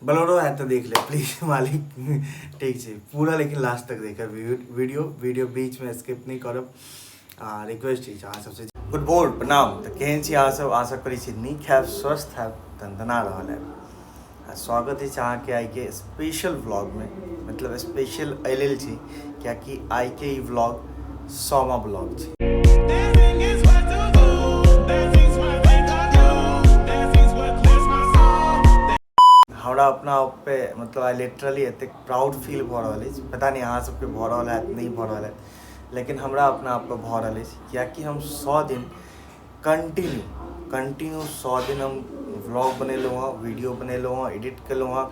बलोरो है तऽ देख ले प्लीज मालिक। ठीक छै, पूरा लेकिन लास्ट तक देखब वीडियो, वीडियो बीचमे स्किप नहि करब, आ रिक्वेस्ट अछि अहाँ सबसँ। गुड बोर्ड, प्रणाम। तऽ केहन छी अहाँ सब? आशा करै छी नीक हैब, स्वस्थ हैब, दनदना रहल हैब। आ स्वागत अछि अहाँके आइके स्पेशल व्लॉगमे। मतलब स्पेशल एहि लेल छै कियाकि आइके ई व्लॉग 100वां ब्लॉग छै। हमरा अपना आप पे मतलब आइ लिटरली एतेक प्राउड फील भऽ रहल अछि, पता नहि अहाँ सबके भऽ रहल हैत, नहि भऽ रहल हैत, लेकिन हमरा अपना आप पे भऽ रहल अछि, कियाकि हम 100 दिन कंटिन्यू 100 दिन हम व्लॉग बनेलहुँ हँ, वीडियो बनेलहुँ हँ, एडिट केलहुँ हँ,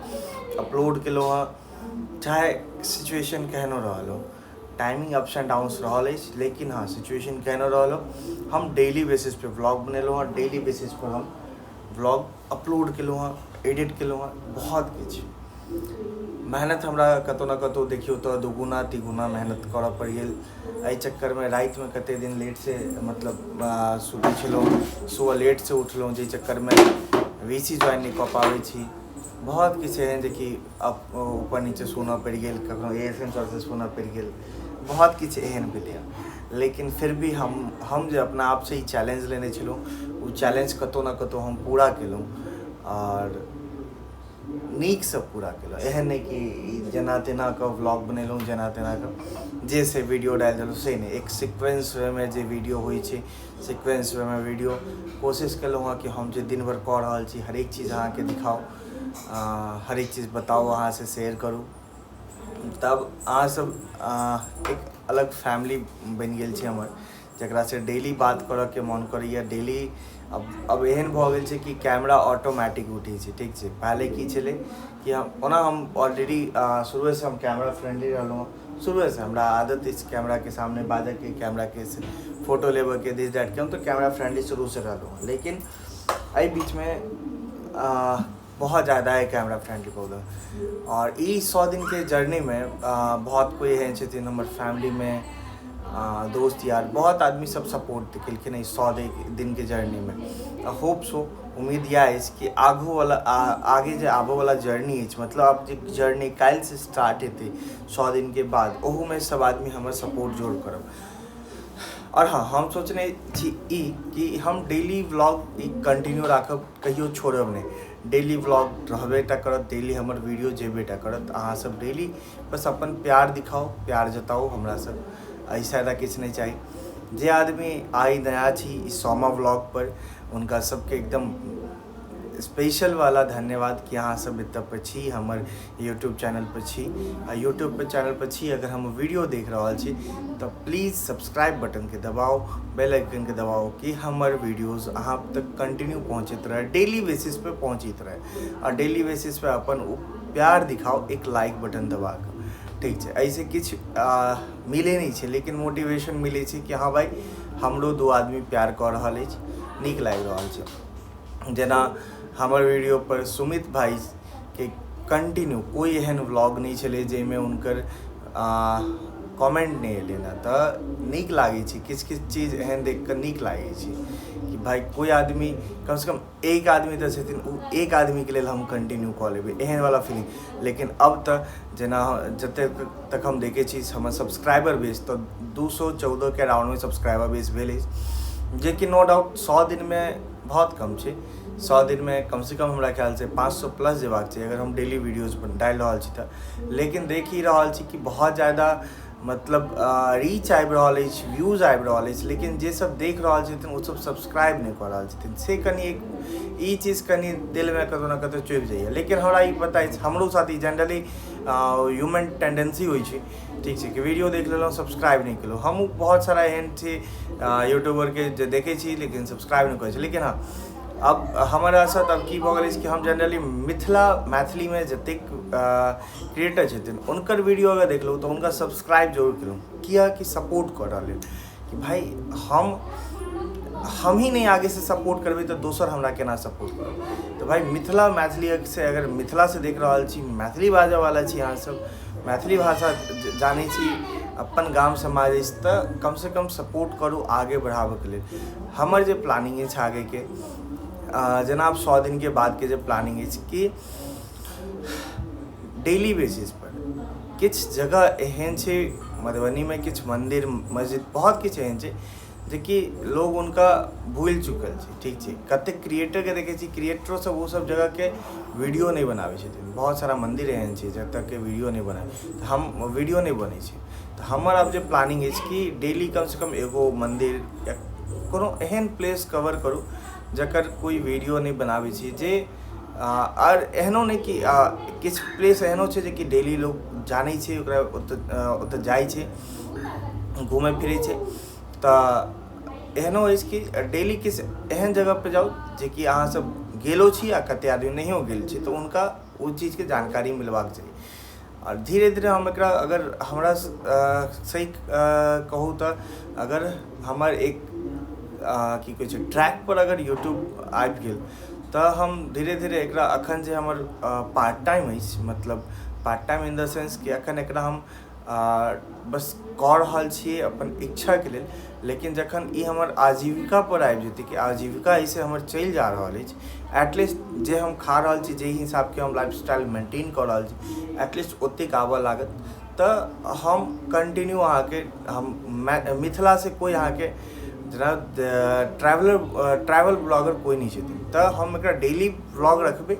अपलोड केलहुँ हँ, चाहे सिचुएशन केहनो रहल हो। टाइमिंग अप्स एंड डाउन्स रहल अछि, लेकिन हँ, सिचुएशन केहनो रहल हो, हम डेली बेसिस पे व्लॉग बनेलहुँ हँ, डेली बेसिस पर हम व्लॉग अपलोड केलहुँ हँ, एडिट केलहुँ हँ। बहुत किछु मेहनत हमरा कतहु ने कतहु देखियौ तऽ दुगुना तिगुना मेहनत करऽ पड़ि गेल। एहि चक्करमे रातिमे कतेक दिन लेटसँ मतलब सुतै छलहुँ, सुबह लेटसँ उठलहुँ, जाहि चक्करमे वी सी ज्वाइन नहि कऽ पाबै छी। बहुत किछु एहन जे कि ऊपर नीचे सुनऽ पड़ि गेल, कखनो ए एस एम सरसँ सुनऽ पड़ि गेल, बहुत किछु एहन भेलैए। लेकिन फिर भी हम जे अपना आपसँ ई चैलेंज लेने छलहुँ, ओ चैलेंज कतहु ने कतहु हम पूरा केलहुँ आओर नीकसँ पूरा केलहुँ। एहन नहि कि जेना तेना कऽ व्लॉग बनेलहुँ, जेना तेना कऽ जे से वीडियो डालि देलहुँ, से नहि। एक सिक्वेंस वेमे जे वीडियो होइ छै, सिक्वेंस वेमे वीडियो कोशिश केलहुँ हँ कि हम जे दिन भरि कऽ रहल छी, हरेक चीज अहाँके दिखाउ, हरेक चीज बताउ, अहाँसँ शेयर करू। तब अहाँसभ एक अलग फैमिली बनि गेल छै हमर, जकरासँ डेली बात करऽके मोन करैए डेली। अब एहन भऽ गेल छै कि कैमरा ऑटोमेटिक उठै छै। ठीक छै, पहिले की छलै कि हम ओना हम ऑलरेडी शुरुएसँ हम कैमरा फ्रेंडली रहलहुँ हँ। शुरुएसँ हमरा आदत अछि कैमराके सामने बाजऽके, कैमराके फोटो लेबऽके, दिस दैटके। हम तऽ कैमरा फ्रेंडली शुरूसँ रहलहुँ हँ, लेकिन एहि बीचमे बहुत ज़्यादा है कैमरा फ्रेंडली भऽ गेल। आओर ई 100 दिनके जर्नीमे बहुत कोइ एहन छथिन हमर फैमिलीमे, दोस्त यार, बहुत आदमी सब सपोर्ट केलखिन एहि 100 दिनके जर्नीमे। होप सो, उम्मीद इएह अछि कि आगूवला आगे जे आबऽवला जर्नी अछि, मतलब आब जे जर्नी काल्हिसँ स्टार्ट हेतै 100 दिनके बाद, ओहूमे सब आदमी हमर सपोर्ट जरूर करब। आओर हँ, हम सोचने छी ई कि हम डेली व्लॉग ई कंटिन्यू राखब, कहियो छोड़ब नहि। डेली व्लॉग रहबे टा करत, डेली हमर वीडियो जेबे टा करत। अहाँ सब डेली बस अपन प्यार दिखाउ, प्यार जताउ हमरा सब, एहिसँ ज्यादा किछु नहि चाही। जे आदमी आइ नया छी ई 100वां व्लॉग पर, हुनका सबके एकदम स्पेशल वाला धन्यवाद कि अहाँ सब एतऽ पर छी, हमर यूट्यूब चैनल पर छी। आ यूट्यूब पर चैनल पर छी, अगर हम वीडियो देख रहल छी तऽ प्लीज सब्सक्राइब बटनके दबाउ, बेल आइकनके दबाउ कि हमर वीडियोज अहाँ तक कंटिन्यू पहुँचैत रहै, डेली बेसिस पे पहुँचैत रहै। आ डेली बेसिस पे अपन ओ प्यार दिखाउ एक लाइक बटन दबा कऽ। ठीक छै, एहिसँ किछु मिलै नहि छै, लेकिन मोटिवेशन मिलै छै कि हँ भाइ, हमरो दू आदमी प्यार कऽ रहल अछि, नीक लागि रहल छै। जेना हमर वीडियो पर सुमित भाईके कंटिन्यू कोइ एहन व्लॉग नहि छलै जाहिमे हुनकर कमेंट नहि एलै ने, तऽ नीक लागै छै। किछु किछु चीज एहन देख कऽ नीक लागै छै कि भाइ कोइ आदमी, कमसँ कम एक आदमी तऽ छथिन, ओ एक आदमीके लेल हम कंटिन्यू कऽ लेबै, एहन वाला फीलिंग। लेकिन अब तऽ जेना जतेक तक हम देखै छी हमर सब्सक्राइबर बेस तऽ 214के अराउंडमे सब्सक्राइबर बेस भेल अछि, जेकि नो डाउट 100 दिनमे बहुत कम छै। 100 दिनमे कमसँ कम हमरा ख्यालसँ 500 प्लस जेबाक चाही, अगर हम डेली वीडियोज डालि रहल छी तऽ। लेकिन देख ही रहल छी कि बहुत ज्यादा मतलब रीच आबि रहल अछि, व्यूज आबि रहल अछि, लेकिन जे सब देख रहल छथिन ओ सब सब्सक्राइब नहि कऽ रहल छथिन। से कनि एक ई चीज कनि दिलमे कतहु ने कतहु चुभि जाइए। लेकिन हमरा ई पता अछि, हमरो साथ ई जनरली ह्यूमन टेंडेंसी होइ छै, ठीक छै, कि वीडियो देख लेलहुँ, सब्सक्राइब नहि केलहुँ। हमहूँ बहुत सारा एहन छी यूट्यूबरके जे देखै छी लेकिन सब्सक्राइब नहि करै छी। लेकिन हँ, अब हमरा साथ अब की भऽ गेल अछि कि हम जनरली मिथिला मैथिलीमे जतेक क्रिएटर छथिन, हुनकर वीडियो अगर देखलहुँ तऽ हुनका सब्सक्राइब जरूर केलहुँ, किएकि सपोर्ट कऽ रहल कि भाइ हमही नहि आगेसँ सपोर्ट करबै तऽ दोसर हमरा केना सपोर्ट करत? तऽ भाइ मिथिला मैथिलीसँ, अगर मिथिलासँ देख रहल छी, मैथिली बाजऽवला छी, अहाँसभ मैथिली भाषा जानै छी, अपन गाम समाज अछि, तऽ कमसँ कम सपोर्ट करू आगे बढ़ाबऽके लेल। हमर जे प्लानिंग अछि आगेके, जेना आब 100 दिनके बादके जे प्लानिंग अछि कि डेली बेसिस पर किछु जगह एहन छै मधुबनीमे, किछु मन्दिर मस्जिद बहुत किछु एहन छै जेकि लोग हुनका भूलि चुकल छै। ठीक छै, कतेक क्रिएटरके देखै छी, क्रिएटरो सब ओ सब जगहके वीडियो नहि बनाबै छथिन। बहुत सारा मन्दिर एहन छै जतऽके वीडियो नहि बनाबै, तऽ हम वीडियो नहि बनै छै। तऽ हमर आब जे प्लानिंग अछि कि डेली कमसँ कम एगो मन्दिर या कोनो एहन प्लेस कवर करू जकर कोइ वीडियो नहि बनाबै छै, जे आर एहनो नहि कि किछु प्लेस एहनो छै जेकि डेली लोक जानै छै ओकरा, ओतऽ ओतऽ जाइ छै, घूमै फिरै छै। तऽ एहनो अछि कि डेली किछु एहन जगहपर जाउ जेकि अहाँ सब गेलो छी आ कतेक आदमी नहियो गेल छै, तऽ हुनका ओ चीजके जानकारी मिलबाक चाही। आओर धीरे धीरे हम एकरा अगर हमरा सही कहू तऽ अगर हमर एक की कहै छै ट्रैक पर अगर यूट्यूब आबि गेल तऽ हम धीरे धीरे एकरा अखन जे हमर पार्ट टाइम अछि, मतलब part time in the sense कि अखन एकरा हम बस कऽ रहल छियै अपन इच्छाके लेल, लेकिन जखन ई हमर आजीविका पर आबि जेतै कि आजीविका एहिसँ हमर चलि जा रहल अछि, एटलीस्ट जे हम खा रहल छी, जाहि हिसाबके हम लाइफ स्टाइल मेंटेन कऽ रहल छी, एटलीस्ट ओतेक आबऽ लागत तऽ हम कंटिन्यू अहाँके हम मिथिलासँ कोइ अहाँके जेना ट्रैवलर ट्रैवल ब्लॉगर कोइ नहि छथिन, तऽ हम एकरा डेली ब्लॉग रखबै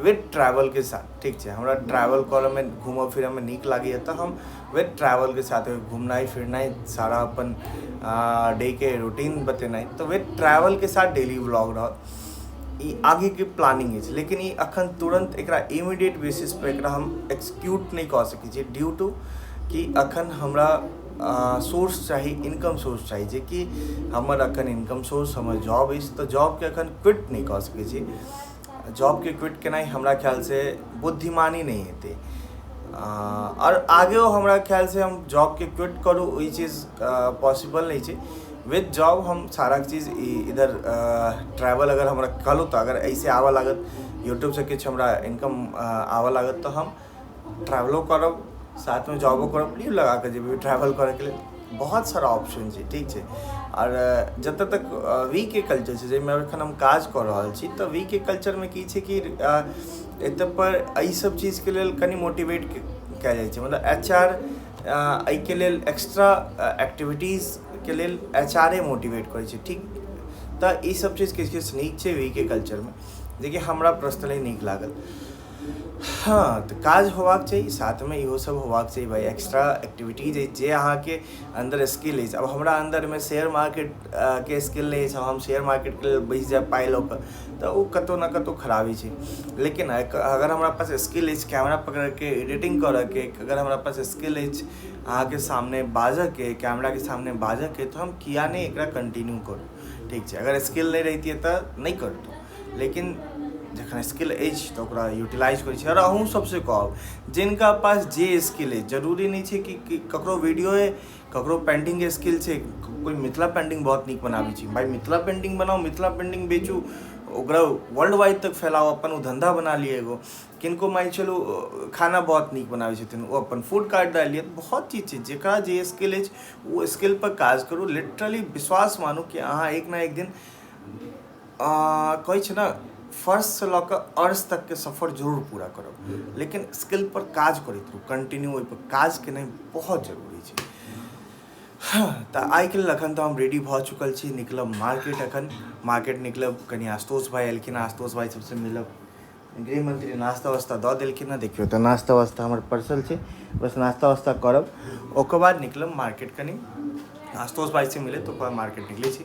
विथ ट्रैवलके साथ। ठीक छै, हमरा ट्रैवल करऽमे घूमऽ फिरऽमे नीक लागैए, तऽ हम विथ ट्रैवलके साथ घूमनाइ फिरनाइ सारा अपन डेके रूटीन बतेनाइ, तऽ विथ ट्रैवलके साथ डेली व्लॉग रहत। ई आगेके प्लानिंग अछि, लेकिन ई अखन तुरन्त एकरा इमीडिएट बेसिस पर एकरा हम एक्सिक्यूट नहि कऽ सकै छियै, ड्यू टू कि अखन हमरा सोर्स चाही, इनकम सोर्स चाही, जेकि हमर अखन इनकम सोर्स हमर जॉब अछि, तऽ जॉबके अखन क्विट नहि कऽ सकै छी। जॉबके क्विट केनाइ हमरा ख्यालसँ बुद्धिमानी नहि हेतै, आओर आगेओ हमरा ख्यालसँ हम जॉबके क्विट करू ई चीज पॉसिबल नहि छै। विथ जॉब हम सारा चीज इधर ट्रैवल अगर हमरा कहलहुँ तऽ अगर एहिसँ आबऽ लागत, यूट्यूबसँ किछु हमरा इनकम आबऽ लागत तऽ हम ट्रैवलो करब, साथमे जॉबो करब, लीव लगा कऽ जेबै ट्रैवल करैके लेल, बहुत सारा ऑप्शन छै। ठीक छै, आओर जतऽ तक वी के कल्चर छै जाहिमे एखन हम काज कऽ रहल छी, तऽ वी के कल्चरमे की छै कि एतऽ पर एहि सब चीजके लेल कनि मोटिवेट कयल जाइ छै, मतलब एच आर एहिके लेल एक्स्ट्रा एक्टिविटीजके लेल एच आर ए मोटिवेट करै छै। ठीक, तऽ ई सब चीज किछु किछु नीक छै वी के कल्चरमे, जेकि हमरा पर्सनली नीक लागल। हँ, तऽ काज होबाक चाही, साथमे इहो सब होबाक चाही भाइ, एक्स्ट्रा एक्टिविटीज अछि जे अहाँके अन्दर स्किल अछि। अब हमरा अन्दरमे शेयर मार्केट के स्किल नहि अछि, हम शेयर मार्केटके लेल बैस जायब पाइ लऽ कऽ तऽ ओ कतहु ने कतहु खराबी छै। लेकिन अगर हमरा पास स्किल अछि कैमरा पकड़ैके, एडिटिंग करऽके, अगर हमरा पास स्किल अछि अहाँके सामने बाजऽके, कैमराके सामने बाजऽके, तऽ हम किया नहि एकरा कंटिन्यू करू। ठीक छै, अगर स्किल नहि रहितियै तऽ नहि करितहुँ, लेकिन जखन स्किल अछि तऽ ओकरा यूटिलाइज करै छी। आओर अहूँ सबसँ कहब जिनका पास जे स्किल अछि, जरूरी नहि छै कि ककरो वीडियोए, ककरो पेंटिंगके स्किल छै, कोइ मिथिला पेंटिंग बहुत नीक बनाबै छै, भाइ मिथिला पेंटिंग बनाउ, मिथिला पेंटिंग बेचू, ओकरा वर्ल्ड वाइड तक फैलाउ, अपन ओ धन्धा बना लिअ एगो। किनको मानि चलू खाना बहुत नीक बनाबै छथिन, ओ अपन फूड कार्ट डालि लिअ। बहुत चीज छै, जकरा जे स्किल अछि ओ स्किल पर काज करू। लिटरली विश्वास मानू कि अहाँ एक ने एक दिन कहै छै ने, फर्शसँ लऽ कऽ अर्श तकके सफर जरूर पूरा करब, लेकिन स्किलपर काज करैत रहू कंटिन्यू, ओहिपर काज केनाइ बहुत जरूरी छै। हँ, तऽ आइके लेल एखन तऽ हम रेडी भऽ चुकल छी, निकलब मार्केट। एखन मार्केट निकलब, कनि आशुतोष भाइ एलखिन, आशुतोष भाइ सबसँ मिलब। गृहमंत्री नाश्ता वास्ता दऽ देलखिन हँ, देखियौ तऽ नाश्ता वास्ता हमर परसल छै, बस नाश्ता वास्ता करब, ओकर बाद निकलब मार्केट, कनि आशुतोष भाइसँ मिले, तऽ ओकर बाद मार्केट निकलै छी।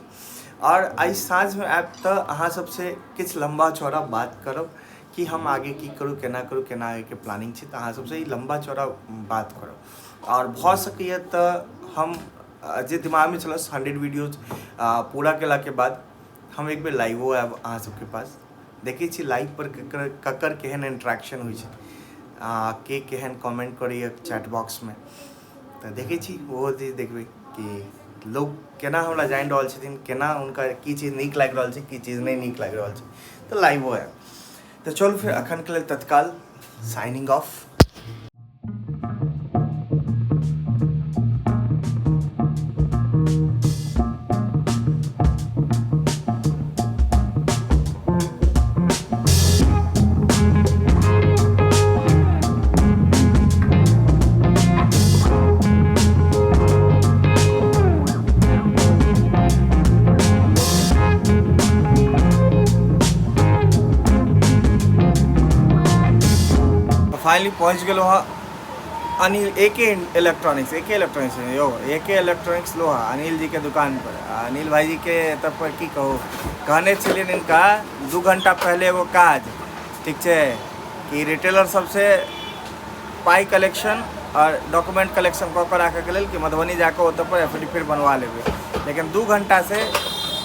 आओर आइ साँझमे आयब तऽ अहाँ सबसँ किछु लम्बा चौड़ा बात करब कि हम आगे की करू, केना करू, केना आगेके प्लानिंग छै, तऽ अहाँ सबसँ ई लम्बा चौड़ा बात करब। आओर भऽ सकैए तऽ हम जे दिमागमे छल 100 वीडियोज पूरा केलाके बाद हम एक बेर लाइवो आयब अहाँ सबके पास। देखै छी लाइव पर ककर ककर केहन इंट्रैक्शन होइ छै, आ के केहन कमेंट करैए चैट बॉक्समे, तऽ देखै छी ओहो चीज देखबै कि लोक केना हमरा जानि रहल छथिन, केना हुनका की चीज नीक लागि रहल छै, की चीज नहि नीक लागि रहल छै, तऽ लाइवो आयब। तऽ चलू फेर अखनके लेल तत्काल साइनिंग ऑफ। फाइनली पहुँच गेलहुँ हँ Anil A K electronics, A K electronics यौ, ए के इलेक्ट्रॉनिक्स लोहा, अनिल जीके दुकान पर। आ अनिल भाईजीके एतऽ पर की कहू, कहने छलियनि हिनका 2 घंटा पहिले एगो काज, ठीक छै, कि रिटेलर सबसँ पाइ कलेक्शन आओर डॉक्यूमेंट कलेक्शन कऽ कऽ राखैके लेल कि मधुबनी जाकऽ ओतऽ पर एफिडेविट बनवा लेबै। लेकिन 2 घंटासँ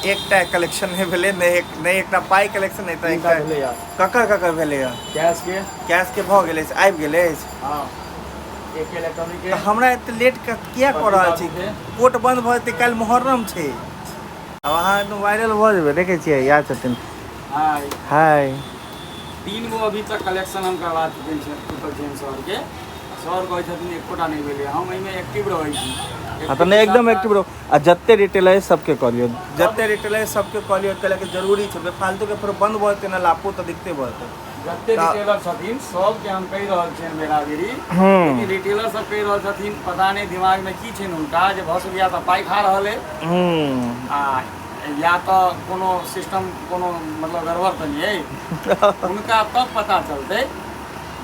एकटा कलेक्शन नहि भेलै, नहि एकटा पाइ कलेक्शन, नहि तऽ एकटा भेलैया। ककर ककर भेलैया? कैश के। कैश के भऽ गेल अछि, आबि गेल अछि। हँ, एक इलेक्ट्रॉनिक के। तऽ हमरा एते लेट किया कऽ रहल छी? कोर्ट बंद भऽ जेतै, काल्हि मुहर्रम छै। आब अहाँ एकदम वायरल भऽ जेबै, देखै छियै इएह छथिन। हाय। हाय। 3 गो अभी तक कलेक्शन हम करवा चुकल छी, चुकल छियनि सरके। सर कहै छथिन एकोटा नहि भेलै। हम एहिमे एक्टिव रहै छी। हँ तऽ नहि, एकदम एक्टिव रहू आ जते रिटेल है सबके कऽ लियौ, जते रिटेल है सबके कऽ लियौ, कैला कि जरूरी छै। बेफालतू के फेर बंद भऽ जेतै ने लापो, तऽ दिक्कते भऽ जेतै। जते रिटेलर छथिन सबके हम कहि रहल छियनि बेराबेरी, लेकिन रिटेलर सब कहि रहल छथिन पता नहि दिमागमे की छनि हुनका जे भऽ सकैए तऽ पाइ खा रहल अइ आ या तऽ कोनो सिस्टम कोनो मतलब गड़बड़ तऽ नहि अइ। हुनका तब पता चलतै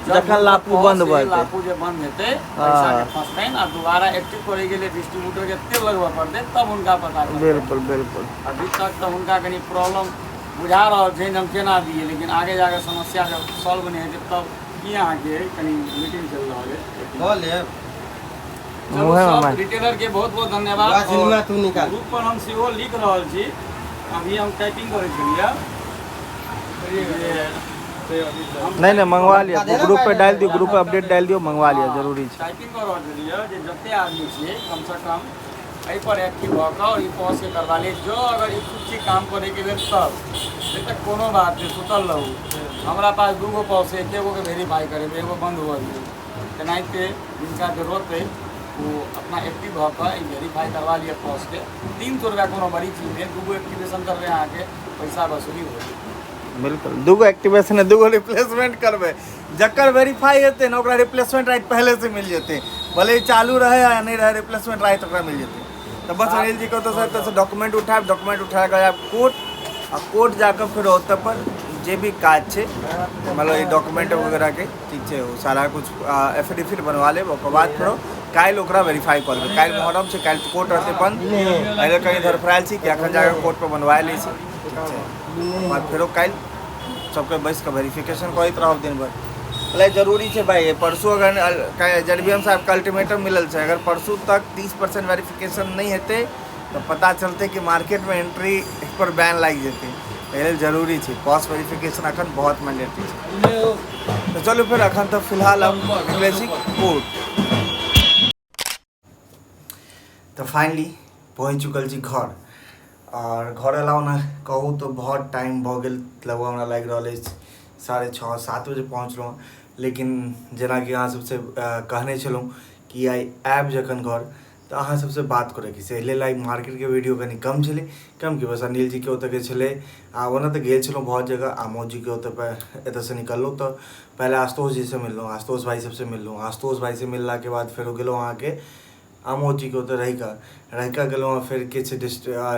जखन लापू बंद भऽ जेतै। लापू जे बंद हेतै, पैसा के फंसतनि आ दोबारा एक्टिव करै के लिए डिस्ट्रीब्यूटर के तेल लगबऽ पड़तै, तब हुनका पता चलतै। बिल्कुल बिल्कुल। अभी तक तऽ हुनका कनि प्रॉब्लम बुझा रहल छै जे हम केना दियै, लेकिन आगे जाके समस्या जब सॉल्व नहि हेतै तब की। अहाँके कनि मीटिंग चलि रहल है। कऽ लेब। चलू, मुँहे सब मे रिटेलर के बहुत बहुत धन्यवाद। बस, इनमे तू निकाल। ग्रुप पर हम सेहो लिख रहल छी, अभी हम टाइपिंग करै छलियै जे हम नहि नहि, मंगवा लिअ, देना ग्रुप पे पड़ेगा। डालि दियौ, ग्रुप पे अपडेट डालि दियौ, मंगवा लिअ, जरूरी छै। टाइपिंग कऽ रहल छलियै जे जते आदमी छियै कमसँ कम एहि पर एक्टिव भऽ कऽ आओर ई पॉज के करवा ली। जँ अगर इच्छुक छी काम करैके लेल तब, नहि तऽ कोनो बात नहि, सुतल रहू। हमरा पास 2 गो पॉज छै, एके गोके वेरीफाई करेबै, एगो बंद हुअ दियौ। तेनाहिते जिनका जरूरत अइ ओ अपना एक्टिव भऽ कऽ ई वेरीफाई करवा लिअ पॉज के। 300 रुपैआ कोनो बड़ी चीज नहि, 2 गो एक्टिवेशन करबै अहाँके पैसा वसूली हो जेतै। बिल्कुल, 2 गो एक्टिवेशन, 2 गो रिप्लेसमेंट करबै। जकर वेरीफाई हेतै ने, ओकरा रिप्लेसमेंट राइट पहले से मिल जेतै, भले ही चालू रहे या नहीं रहे, रिप्लेसमेंट राइट ओकरा मिल जेतै। तऽ बस अनिल जी के ओतऽसँ एतऽसँ डॉक्यूमेंट उठायब, डॉक्यूमेंट उठा कऽ आयब कोर्ट आ कोर्ट जाकऽ फेर ओतऽ पर जे भी काज छै, मतलब ई डॉक्यूमेंट वगैरहके, ठीक छै, ओ सारा कुछ एफिडेविट बनवा लेब। ओकर बाद फेरो काल्हि ओकरा वेरीफाई कऽ लेबै। काल्हि मुहर्रम छै, काल्हि कोर्ट रहतै बंद। एहि लेल कनि धड़फड़ायल छी कि एखन जाकऽ कोर्ट पर बनवा लै छी, ठीक छै। ओकर बाद फेरो काल्हि सबके बैस कऽ वेरिफिकेशन करैत रहब दिन भरि। मतलब जरूरी छै भाई। परसू अगर जज बी एम साहबके अल्टीमेटम मिलल छै, अगर परसू तक 30% वेरिफिकेशन नहि हेतै तऽ पता चलतै कि मार्केटमे एंट्री पर बैन लागि जेतै। एहि लेल जरूरी छै कॉस्ट वेरिफिकेशन, अखन बहुत मैंडेटरी छै। तऽ चलू फेर, अखन तऽ फिलहाल हम निकलै छी कोर्ट। तऽ फाइनली पहुँच चुकल छी घर आओर घर अयलहुँ ने कहू तऽ बहुत टाइम भऽ गेल। लगभग हमरा लागि रहल अछि 6:30 7 बजे पहुँचलहुँ। लेकिन जेनाकि अहाँ सबसँ कहने छलहुँ कि आइ आयब जखन घर तऽ अहाँ सबसँ बात करैके छै, एहि लेल आइ मार्केटके वीडियो कनि कम छलै। कम की, बस अनिल जीके ओतऽके छलै। आ ओना तऽ गेल छलहुँ बहुत जगह। आमोद जीके ओतऽ पर एतऽसँ निकललहुँ तऽ पहिले आशुतोष जीसँ मिललहुँ, आशुतोष भाइ सबसँ मिललहुँ। आशुतोष भाइसँ मिललाके बाद फेरो गेलहुँ अहाँके आमोद जीके ओतऽ, रहिका रहिका गेलहुँ। फेर किछु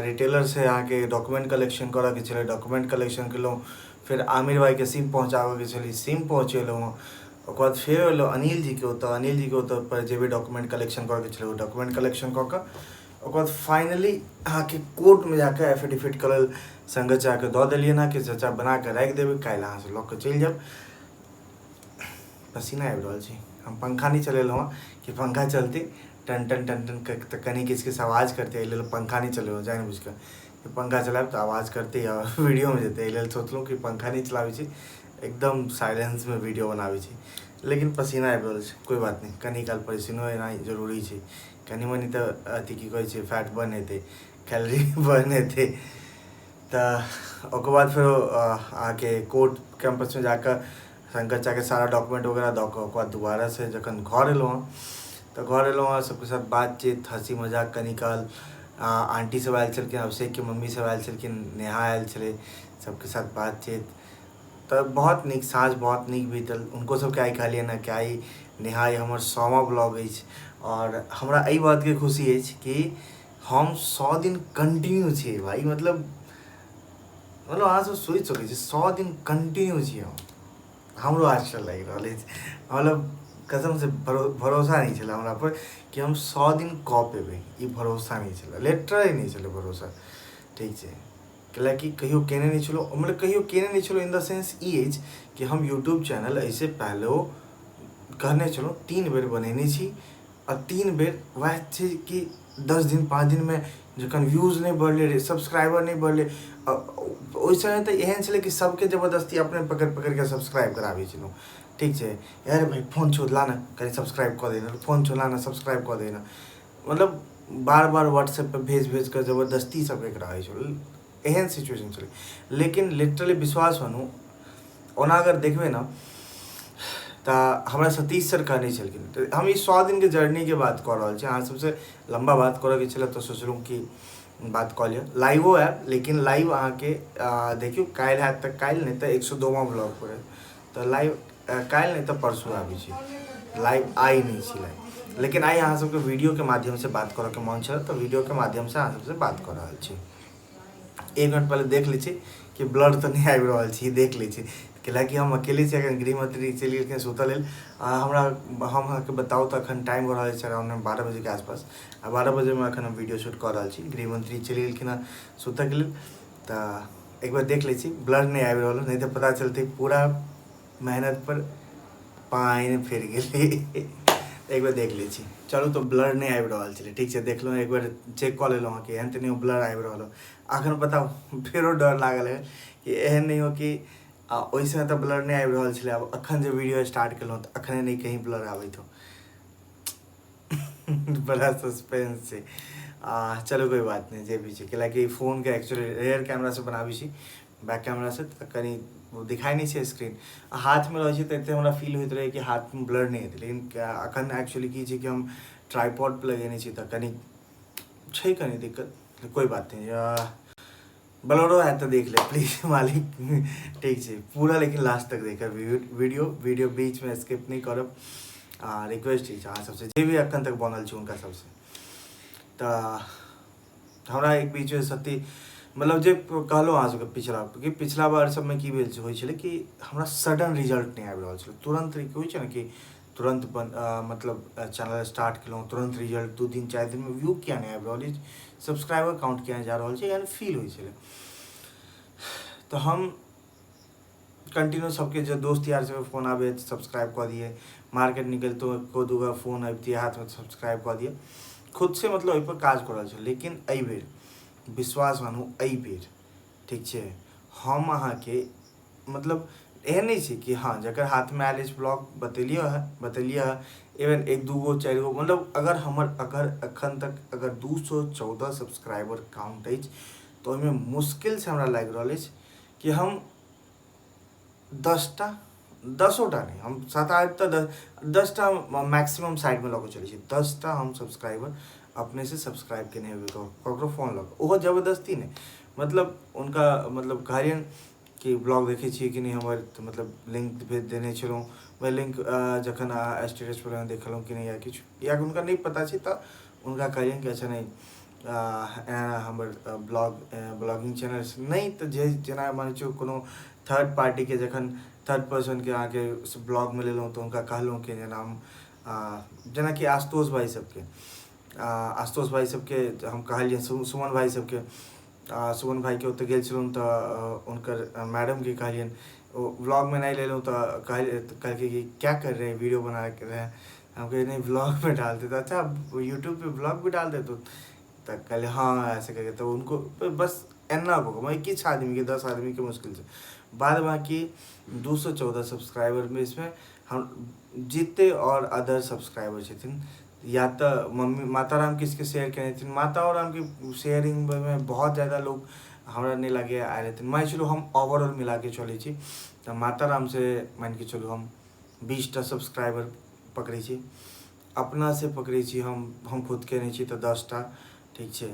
रिटेलरसँ अहाँके डॉक्यूमेंट कलेक्शन करऽके छलै, डॉक्यूमेंट कलेक्शन केलहुँ। फेर आमिर भाइके सिम पहुँचाबऽके छलै, सिम पहुँचेलहुँ। ओकर बाद फेर एलहुँ अनिल जीके ओतऽ। अनिल जीके ओतऽ पर जे भी डॉक्यूमेंट कलेक्शन करऽके छलै, ओ डॉक्यूमेंट कलेक्शन कऽ कऽ ओकर बाद फाइनली अहाँके कोर्टमे जाकऽ एफिडेविट के लेल संगत जाकऽ दऽ देलियनि हँ कि चाचा बनाकऽ राखि देबै, काल्हि अहाँसँ लऽ कऽ चलि जायब। पसीना आबि रहल छै। हम पंखा नहि चलेलहुँ हँ कि पंखा चलतै टन टन टन टन तऽ कनि किछु किछु आवाज करतै। एहि लेल पंखा नहि चलेलहुँ जानि बुझि कऽ कि पंखा चलायब तऽ आवाज करतै आ वीडियोमे जेतै। एहि लेल सोचलहुँ कि पंखा नहि चलाबै छी, एकदम साइलेंसमे वीडियो बनाबै छी। लेकिन पसीना आबि रहल छै। कोइ बात नहि, कनि काल पसीनो एनाइ जरूरी छै। कनि मनि तऽ अथी की कहै छै, फैट बर्न हेतै, कैलोरी बर्न हेतै। तऽ ओकर बाद फेरो अहाँके कोर्ट कैम्पसमे जाकऽ शंकर चाचाके सारा डॉक्यूमेंट वगैरह दऽ कऽ ओकर बाद दोबारासँ जखन घर एलहुँ हँ तऽ घर एलहुँ हँ, सबके साथ बातचीत, हँसी मजाक कनि काल। आंटी सब आयल छलखिन, अभिषेकके मम्मी सब आयल छलखिन, नेहा आयल छलै, सबके साथ बातचीत तऽ बहुत नीक साँझ बहुत नीक बीतल। हुनको सबके आइ कहलियनि हँ कि आइ नेहा, ई हमर 100वाँ ब्लॉग अछि आओर हमरा एहि बातके खुशी अछि कि हम 100 दिन कंटिन्यू छियै भाई। मतलब अहाँ सब सोचि सकै छी, 100 दिन कंटिन्यू छियै हम। हमरो आश्चर्य लागि रहल अछि। मतलब कसमसँ भरोसा नहि छलै हमरा पर कि हम 100 दिन कऽ पेबै, ई भरोसा नहि छलै, लिटरली नहि छलै भरोसा। ठीक छै, कैलाकि कहियो केने नहि छलहुँ, मतलब कहियो केने नहि छलहुँ इन the sense ई अछि कि हम यूट्यूब चैनल एहिसँ पहिलो कहने छलहुँ 3 बेर बनेने छी आ 3 बेर वएह छै कि 10 दिन 5 दिनमे जखन व्यूज नहि बढ़लै, सब्सक्राइबर नहि बढ़लै, ओहि समय तऽ एहन छलै कि सबके जबरदस्ती अपने पकड़ि पकड़िके सब्सक्राइब कराबै छलहुँ। ठीक छै, अरे भाइ फोन छौ ला ने कनि सब्सक्राइब कऽ दे ने, फोन छौ ला ने सब्सक्राइब कऽ दे ने, मतलब बार बार व्हाट्सएप पर भेज भेज कऽ जबरदस्ती सबके कराबै छलहुँ, एहन सिचुएशन छलै। लेकिन लिटरली विश्वास मानू, ओना अगर देखबै ने तऽ हमरा सतीश सर कहने छलखिन, तऽ हम ई 100 दिनके जर्नीके बात कऽ रहल छी, अहाँ सबसँ लम्बा बात करऽके छलै तऽ सोचलहुँ कि बात कऽ लिअ। लाइवो आयब, लेकिन लाइव अहाँके देखियौ काल्हि हैत तऽ काल्हि, नहि तऽ 102वां ब्लॉग पर हैत, तऽ लाइव काल्हि नहि तऽ परसू आबै छी लाइव, आइ नहि छी लाइव। लेकिन आइ अहाँ सबके वीडियोके माध्यमसँ बात करऽके मन छल तऽ वीडियोके माध्यमसँ अहाँ सबसँ बात कऽ रहल छी। 1 मिनट पहिले देख लै छी कि ब्लड तऽ नहि आबि रहल छी, देख लै छी, कैलाकि हम अकेले छी एखन, गृहमंत्री चलि गेलखिन सुतऽ लेल। आ हमरा हम अहाँके बताउ तऽ एखन टाइम भऽ रहल छै अराउंड 12 बजेके आसपास, आ 12 बजेमे एखन हम वीडियो शूट कऽ रहल छी। गृहमंत्री चलि गेलखिन हँ सुतऽके लेल, तऽ एक बेर देख लै छी ब्लड नहि आबि रहल, नहि तऽ पता चलतै पूरा मेहनत पर पानि फिर गेलै। एक बेर देख लै छी, चलू। तऽ ब्लर नहि आबि रहल छलै, ठीक छै, देखलहुँ एक बेर चेक कऽ लेलहुँ हँ कि एहन तऽ नहि ब्लर आबि रहल हो। अखन बताउ फेरो डर लागल है कि एहन नहि हो कि आ ओहि समय तऽ ब्लर नहि आबि रहल छलै, आब अखन जे वीडियो स्टार्ट केलहुँ तऽ अखने नहि कहीं ब्लर आबैत हो, बड़ा सस्पेंस छै। आ चलू कोइ बात नहि, जे भी छै, कैलाकि फोनके एक्चुअली रेयर कैमरासँ बनाबै छी, बैक कैमरासँ तऽ कनि दिखाइ नहि छै स्क्रीन, आ हाथमे रहै छै तऽ एते हमरा फील होइत रहै कि हाथमे ब्लर नहि हेतै। लेकिन अखन एक्चुअली की छै कि हम ट्राइपॉड पर लगेने छी तऽ कनि छै कनि दिक्कत, कोइ बात नहि, ब्लरो हैत तऽ देख ले प्लीज मालिक। ठीक छै, पूरा लेकिन लास्ट तक देखब वीडियो, वीडियो बीचमे स्किप नहि करब, आ रिक्वेस्ट छै अहाँ सबसँ जे भी एखन तक बनल छै हुनका सबसँ। तऽ हमरा एक बीचमे सत्य मतलब जे कहलहुँ अहाँ सबके पिछला कि पिछला बार सबमे की भेल होइ छलै कि हमरा सडन रिजल्ट नहि आबि रहल छलै तुरन्त, होइ छै ने कि तुरन्त मतलब चैनल स्टार्ट केलहुँ तुरन्त रिजल्ट 2 दिन 4 दिनमे व्यू किया नहि आबि रहल अछि, सब्सक्राइबर काउंट किया नहि जा रहल छै, एहन फील होइ छलै। तऽ हम कंटिन्यू सबके जे दोस्त यार सबके फोन आबै तऽ सब्सक्राइब कऽ दियै, मार्केट निकलितो एको दूगो फोन अबितियै हाथमे सब्सक्राइब कऽ दियै, खुदसँ मतलब ओहिपर काज कऽ रहल छलहुँ। लेकिन एहिबेर विश्वास मानू एहिबेर ठीक छै हम अहाँके मतलब एहन नहि छै कि हँ जकर हाथमे आयल अछि ब्लॉग बतेलियै हँ बतेलियै हँ, इवन 1 2 गो 4 गो, मतलब अगर हमर अगर एखन तक अगर 214 सब्सक्राइबर काउंट अछि तऽ ओहिमे मुश्किलसँ हमरा लागि रहल अछि कि हम 10टा 10टा नहि, हम 7 8 तऽ 10टा मैक्सिमम साइडमे लऽ कऽ चलै छी, 10टा हम सब्सक्राइबर अपनेसँ सब्सक्राइब केने हेबै ककरो फोन लऽ कऽ, ओहो जबरदस्ती नहि, मतलब हुनका मतलब कहलियनि कि ब्लॉग देखै छियै कि नहि हमर, तऽ मतलब लिंक भेज देने छलहुँ, वएह लिंक जखन स्टेटस पर देखलहुँ कि नहि या किछु या हुनका नहि पता छै तऽ हुनका कहलियनि कि अच्छा नहि हमर ब्लॉग ब्लॉगिंग चैनल नहि तऽ जे जेना मानै छियौ कोनो थर्ड पार्टीके जखन थर्ड पर्सनके अहाँके ब्लॉगमे लेलहुँ तऽ हुनका कहलहुँ कि जेना हम जेनाकि आशुतोष भाइ सबके आशुतोष भाइ सबके हम कहलियनि सुमन भाइ सबके, सुमन भाइके ओतऽ गेल छलहुँ तऽ हुनकर मैडमके कहलियनि, ओ ब्लॉगमे नहि लेलहुँ तऽ कहलकै कि क्या कर रहे हैं वीडियो बना रहे हैं, हम कहे नहीं ब्लॉग में डालते, तो अच्छा यूट्यूब पे ब्लॉग भी डाल देते हो, तऽ कहलियै हाँ ऐसे करके, तऽ उनको बस एना कऽ कऽ मतलब किछु आदमीके 10 आदमीके मुश्किलसँ, बाद बाकी 214 सब्सक्राइबरमे इसमे हम जिते आओर अदर सब्सक्राइबर छथिन या तऽ मम्मी माता राम किसके शेयर केने छथिन, माता रामके शेयरिंगमे बहुत ज्यादा लोक हमरा नहि लागैए आयल हेथिन, मानि चलू हम ओवरऑल मिलाके चलै छी तऽ माता रामसँ मानिके चलू हम 20टा सब्सक्राइबर पकड़ै छी, अपनासँ पकड़ै छी हम खुद केने छी तऽ 10टा, ठीक छै,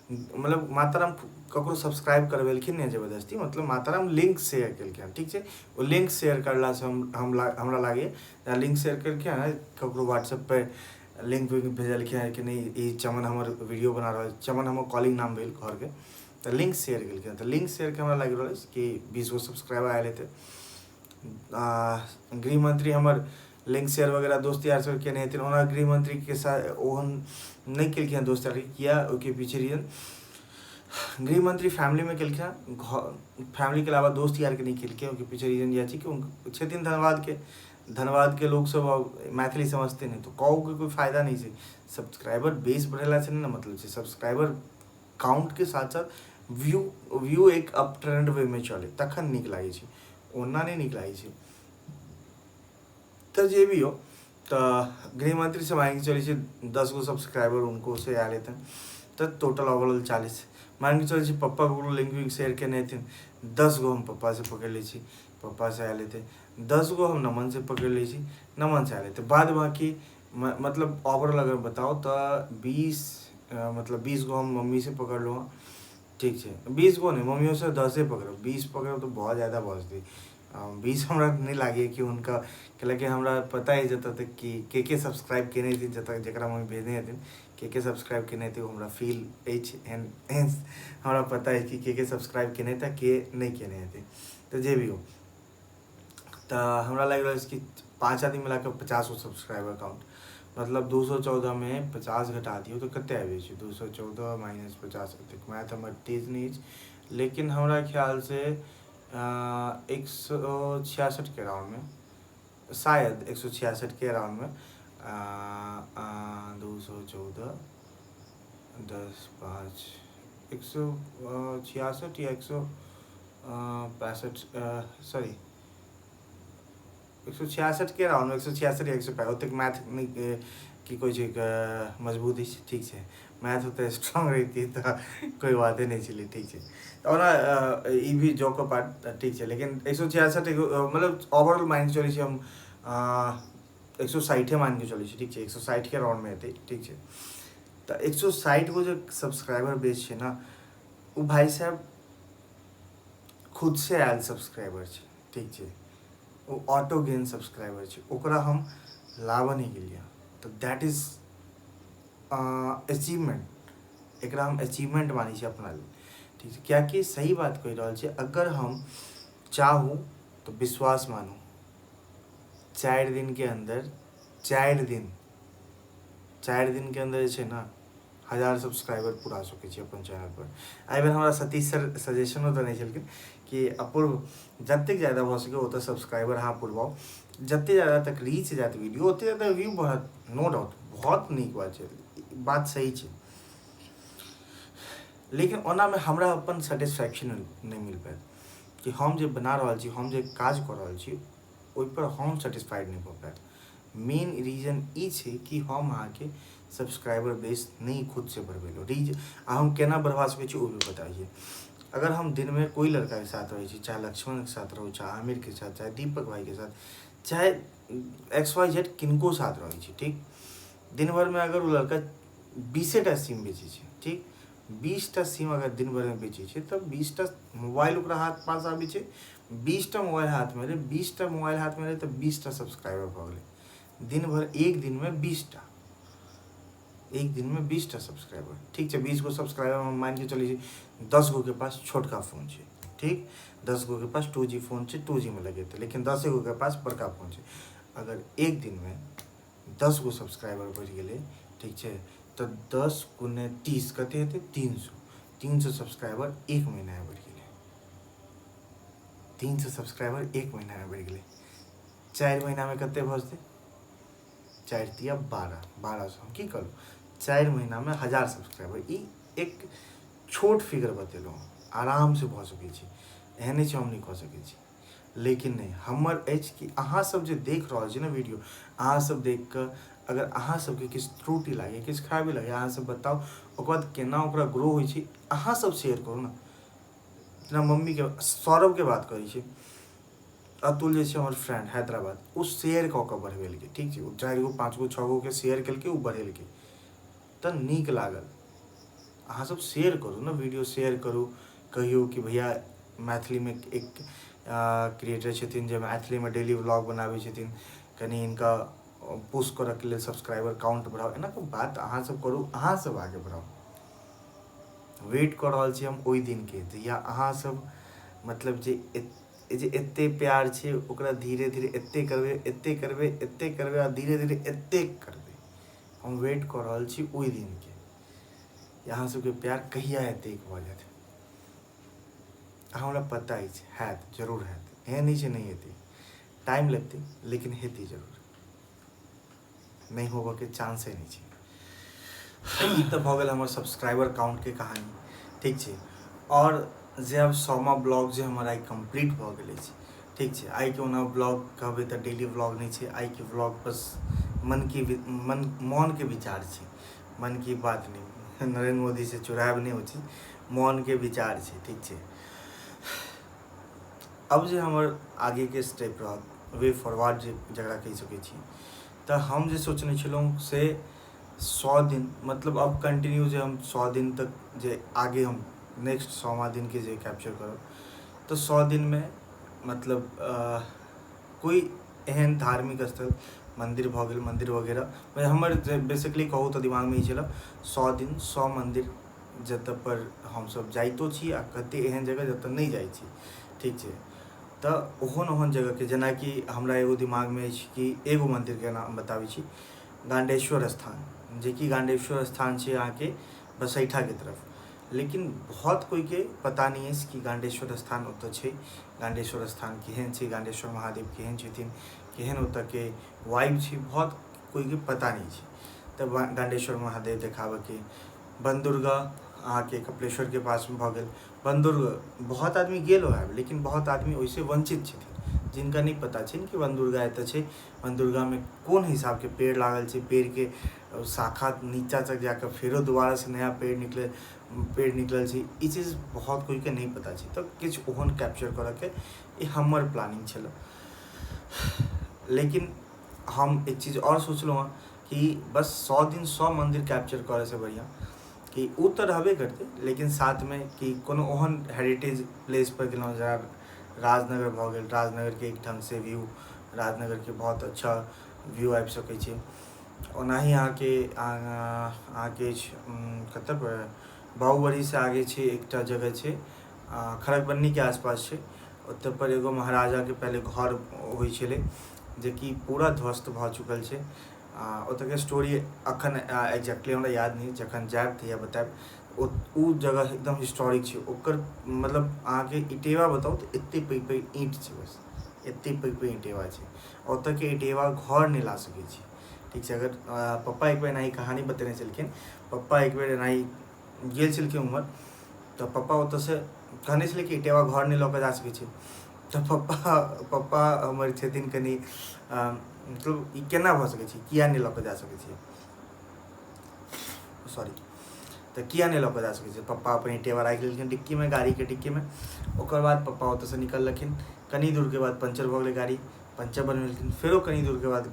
मतलब माताराम ककरो सब्सक्राइब करबेलखिन नहि जबरदस्ती, मतलब माताराम लिंक शेयर केलखिन, ठीक छै, ओ लिंक शेयर करलासँ हमरा लागैए लिंक शेयर केलखिन हँ, ककरो व्हाट्सएप पर लिंक विंक भेजलखिन हँ कि नहि ई चमन हमर वीडियो बना रहल, चमन हमर कॉलिंग नाम भेल घरके, तऽ लिंक शेयर केलखिन, तऽ लिंक शेयर के हमरा लागि रहल अछि कि 20 गो सब्सक्राइबर आयल हेतै। गृहमंत्री हमर लिंक शेयर वगैरह दोस्त यार सब केने हेथिन। ओना गृहमंत्रीके साथ ओहन नहि केलखिन हँ दोस्त यारके, किया ओहिके पीछे रीजन गृहमंत्री फैमिलीमे केलखिन हँ, घर फैमिलीके अलावा दोस्त यारके नहि केलखिन। ओहिके पीछे रीजन इएह छै कि छथिन धनबादके, धनबादके लोकसब अब मैथिली समझते नहि, तऽ कहूके कोइ फायदा नहि छै। सब्सक्राइबर बेस बढ़ेलासँ नहि ने मतलब छै, सब्सक्राइबर काउंटके साथ साथ व्यू व्यू एक अप ट्रेंड वेमे चलै तखन नीक लागै छै, ओना नहि नीक लागै छै। तऽ जे भी हो, तऽ गृहमंत्री से मान के चलै छै 10 गो सब्सक्राइबर उनको से आयल हेतनि, तऽ टोटल ओवरऑल 40। मान के चलै छी पप्पा ककरो लिंक विंक शेयर केने हेथिन, 10 गो हम पप्पासँ पकड़ि लै छी, पप्पासँ आयल हेतै। 10 गो हम नमनसँ पकड़ि लै छी, नमनसँ आयल हेतै। बाद बाँकी मतलब ओवरऑल अगर बताउ तऽ 20, मतलब 20 गो हम मम्मीसँ पकड़लहुँ हँ, ठीक छै। 20 गो नहि, मम्मियोसँ 10 पकड़ब, 20 पकड़ब तऽ बहुत ज्यादा भऽ जेतै। 20 हमरा नहि लागैए कि हुनका, कैलाकि हमरा पता अछि जतऽ तक कि के के सब्सक्राइब केने हेथिन, जतऽ जकरा मम्मी भेजने हेथिन के के सब्सक्राइब केने हेतै, ओ हमरा फील अछि, एहन एहन हमरा पता अछि कि के के सब्सक्राइब केने हेतै के नहि केने हेतै। तऽ जे भी हो, तऽ हमरा लागि रहल अछि कि 5 आदमी मिला कऽ 50 गो सब्सक्राइबर काउंट, मतलब 214 मे 50 घटा दियौ तऽ कते आबि जाइ छै, 214 माइनस 50, एतेक मैथ हमर तेज नहि अछि, लेकिन हमरा ख्यालसँ 166 के राउंडमे, शायद 166 के राउंडमे, 214 10 5 166 या 165, सॉरी 166 के राउंडमे, 166 या 165, ओतेक मैथ नहि की कहै छै मजबूत अछि, ठीक छै। मैथ ओते स्ट्रॉन्ग रहितियै तऽ कोइ बाते नहि छलै, ठीक छै। तऽ ओना ई भी जोक पार्ट ठीक छै, लेकिन 166 मतलब ओवरऑल मानि कऽ चलै छी हम 160 मानि कऽ चलै छी, ठीक छै, 160 के राउंडमे हेतै, ठीक छै। तऽ 160 गो जे सब्सक्राइबर बेस छै ने, ओ भाइ साहेब खुदसँ आयल सब्सक्राइबर छै, ठीक छै, ओ ऑटो गेन सब्सक्राइबर छै, ओकरा हम लाबऽ नहि गेलियै, तऽ that is achievement, एकरा हम अचीवमेंट मानै छी अपना लेल, ठीक छै। किएकि सही बात कहि रहल छी, अगर हम चाहू तऽ विश्वास मानू 4 दिनके अन्दर, 4 दिन, 4 दिनके अन्दर जे छै ने 1000 सब्सक्राइबर पूरा सकै छी अपन चैनलपर। एहि बेर हमरा सतीश सर सजेशनो देने छलखिन कि अपूर्व जतेक ज्यादा भऽ सकै ओतऽ सब्सक्राइबर अहाँ पुरबाउ, जतेक ज्यादा तक रीच जायत वीडियो ओतेक ज्यादा व्यू बढ़त, नो डाउट, बहुत नीक बात छै, बात सही छै, लेकिन ओनामे हमरा अपन सेटिस्फैक्शन नहि मिल पायत कि हम जे बना रहल छी, हम जे काज कऽ रहल छी ओहिपर हम सेटिस्फाइड नहि भऽ पायब। मेन रीजन ई छै कि हम अहाँके सब्सक्राइबर बेस नहि खुदसँ बढ़बेलहुँ। रीज आ हम केना बढ़बा सकै छी ओ भी बताबै छी। अगर हम दिनमे कोइ लड़काके साथ रहै छी, चाहे लक्ष्मणके साथ रहू, चाहे आमिरके साथ, चाहे दीपक भाइके साथ, चाहे एक्स वाइ जेड किनको साथ रहै छी, ठीक, दिन भरिमे अगर ओ लड़का 20 टा सिम बेचै छै, ठीक, 20 टा सिम अगर दिन भरिमे बेचै छै तऽ 20 टा मोबाइल ओकरा हाथ पास आबै छै, 20 टा मोबाइल हाथमे एलै, 20 टा मोबाइल हाथमे एलै तऽ 20 टा सब्सक्राइबर भऽ गेलै दिन भरि, एक दिनमे 20 टा, एक दिनमे 20 टा सब्सक्राइबर, ठीक छै। 20 गो सब्सक्राइबर हम मानिके चलै छी 10 गोके पास छोटका फोन छै, ठीक, 10 गोके पास 2G phone छै, 2G मे लगेतै, लेकिन 10 गोके पास बड़का फोन छै। अगर एक दिनमे 10 गो सब्सक्राइबर बढ़ि गेलै, ठीक छै, तऽ 10 गुने 30 कते हेतै, 300, 300 सब्सक्राइबर एक महीनामे बढ़ि गेलै, 300 सब्सक्राइबर एक महीनामे बढ़ि गेलै। 4 महीनामे कते भऽ जेतै, 4 तिया 12, 1200, हम की कहलहुँ, 4 महीनामे 1000 सब्सक्राइबर, ई एक छोट फिगर बतेलहुँ, आरामसँ भऽ सकै छै, एहन नहि छै हम नहि कऽ सकै छी, लेकिन नहि, हमर अछि कि अहाँ सब जे देख रहल छी ने वीडियो, अहाँ सब देख कऽ अगर अहाँ सबके किछु त्रुटि लागै, किछु खराबी लागै, अहाँ सब बताउ, ओकर बाद केना ओकरा ग्रो होइ छै अहाँ सब शेयर करू ने। जेना मम्मीके, सौरभके बात करै छी, अतुल जे छै हमर फ्रेंड हैदराबाद, ओ शेयर कऽ कऽ बढ़बेलकै, ठीक छै, ओ 4 गो 5 गो 6 गोके शेयर केलकै, ओ बढ़ेलकै, तऽ नीक लागल। अहाँ सब शेयर करू ने, वीडियो शेयर करू, कहियौ कि भैया मैथिलीमे एक क्रिएटर छथिन जे मैथिलीमे डेली व्लॉग बनाबै छथिन, कनि हिनका पुश करऽके लेल सब्सक्राइबर काउंट बढ़ाउ, एना कऽ बात अहाँ सब करू, अहाँ सब आगे बढ़ाउ। वेट कऽ रहल छी हम ओहि दिनके जहिया अहाँ सब मतलब जे जे एते प्यार छै ओकरा धीरे धीरे एते करबै, एते करबै, एते करबै आ धीरे धीरे एते करबै। हम वेट कऽ रहल छी ओहि दिनके, अहाँ सबके प्यार कहिया एतेक भऽ जायत। हमरा पता अछि हैत, जरूर हैत, एहन नहि छै नहि हेतै, टाइम लगतै लेकिन हेतै जरूर, नहि होबऽके चांसे नहि छै। ई तऽ भऽ गेल हमर सब्सक्राइबर काउंटके कहानी, ठीक छै। आओर जे आब 100मा ब्लॉग जे हमर आइ कम्प्लीट भऽ गेल अछि, ठीक छै। आइके ओना ब्लॉग कहबै तऽ डेली ब्लॉग नहि छै, आइके ब्लॉग बस मनके मन मोनके विचार छै, मन की बात नहि, नरेन्द्र मोदीसँ चुरायब नहि होइ छै, मोनके विचार छै, ठीक छै। अब जे हमर आगेके स्टेप रहत, वे फॉरवर्ड जे जकरा कहि सकै छी, तऽ हम जे सोचने छलहुँ से 100 दिन, मतलब अब कंटिन्यू जे हम 100 दिन तक जे आगे हम नेक्स्ट 100वां दिनके जे कैप्चर करब, तऽ 100 दिनमे मतलब कोइ एहन धार्मिक स्थल, मन्दिर भऽ गेल, मन्दिर वगैरह, हमर जे बेसिकली कहू तऽ दिमागमे ई छलै 100 दिन 100 मन्दिर जतऽ पर हमसब जाइतो छी आ कते एहन जगह जतऽ नहि जाइ छी, ठीक छै। तऽ ओहन ओहन जगहके, जेनाकि हमरा एगो दिमागमे अछि कि एगो मन्दिरके नाम बताबै छी, गांडेश्वर स्थान, जेकि गांडेश्वर स्थान छै अहाँके बसैठाके तरफ, लेकिन बहुत कोइके पता नहि अछि कि गांडेश्वर स्थान ओतऽ छै, गांडेश्वर स्थान केहन छै, गांडेश्वर महादेव केहन छथिन, केहन ओतऽके वाइब छै, बहुत कोइके पता नहि छै। तऽ गांडेश्वर महादेव देखाबऽके, बनदुर्गा अहाँके कपिलेश्वरके पासमे भऽ गेल, बनदुर्ग बहुत आदमी गेलो हैब, लेकिन बहुत आदमी ओहिसँ वञ्चित छथिन, जिनका नहि पता छनि कि बनदुर्गा एतऽ छै, बनदुर्गामे कोन हिसाबके पेड़ लागल छै, पेड़के शाखा नीचा तक जाकऽ फेरो दोबारासँ नया पेड़ निकलल छै, ई चीज बहुत कोइके नहि पता छै। तऽ किछु ओहन कैप्चर करऽके ई हमर प्लानिंग छलै। लेकिन हम एक चीज आओर सोचलहुँ हँ कि बस 100 दिन 100 मन्दिर कैप्चर करऽसँ बढ़िआँ कि ओ तऽ रहबे करतै, लेकिन साथमे कि कोनो ओहन हेरिटेज प्लेसपर गेलहुँ, जेना राजनगर भऽ गेल, राजनगरके एक ढङ्गसँ व्यू, राजनगरके बहुत अच्छा व्यू आबि सकै छै। ओनाही अहाँके अहाँके कतऽ पर बाहुबलीसँ आगे छै एकटा जगह छै, खड़गबन्नीके आसपास छै, ओतऽ पर एगो महाराजाके पहिले घर होइ छलै जेकि पूरा ध्वस्त भऽ चुकल छै। ओतऽके स्टोरी अखन एक्जैक्टली हमरा याद नहि, जखन जायब तहिया बतायब। ओ जगह एकदम हिस्टोरिक छै, ओकर मतलब अहाँके इटेवा बताउ तऽ एते पैघ पैघ ईंट छै, बस एते पैघ पैघ इटेवा छै, ओतऽके इटेवा घर नहि ला सकै छी, ठीक छै। अगर पप्पा एक बेर एनाही कहानी बतेने छलखिन, पप्पा एक बेर एनाही गेल छलखिन उम्हर, तऽ पप्पा ओतऽसँ कहने छलै कि इटेवा घर नहि लऽ कऽ जा सकै छै। तऽ पप्पा हमर छथिन कनि मतलब ई केना भऽ सकै छै, किया नहि लऽ कऽ जा सकै छै, सॉरी, तऽ किया नहि लऽ कऽ जा सकै छै। पप्पा अपन इटेवा राखि लेलखिन डिक्कीमे, गाड़ीके डिक्कीमे। ओकर बाद पप्पा ओतऽसँ निकललखिन, कनि दूरके बाद पंचर भऽ गेलै गाड़ी, पंचर बनबेलखिन, फेरो कनि दूरके बाद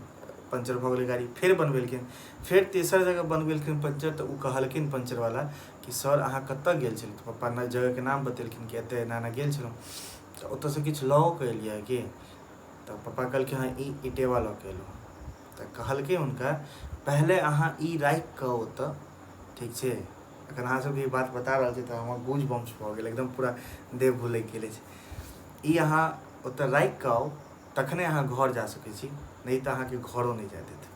पंचर भऽ गेलै गाड़ी, फेर बनबेलखिन, फेर तेसर जगह बनबेलखिन पंचर। तऽ ओ कहलखिन पंचरवला कि सर अहाँ कतऽ गेल छलियै, तऽ पप्पा ने जगहके नाम बतेलखिन कि एतऽ एना एना गेल छलहुँ, तऽ ओतऽसँ किछु लऽ कऽ एलियै कि, तऽ पप्पा कहलखिन हँ ई इटेवा लऽ कऽ एलहुँ। तऽ कहलकै हुनका पहिले अहाँ ई राखि कऽ ओतऽ, ठीक छै। अखन अहाँ सबके ई बात बता रहल छी तऽ हमर गूज बम्स भऽ गेल, एकदम पूरा देह भुलकि गेल अछि। ई अहाँ ओतऽ राखि कऽ आउ तखने अहाँ घर जा सकै छी, नहि तऽ अहाँके घरो नहि जाय देत,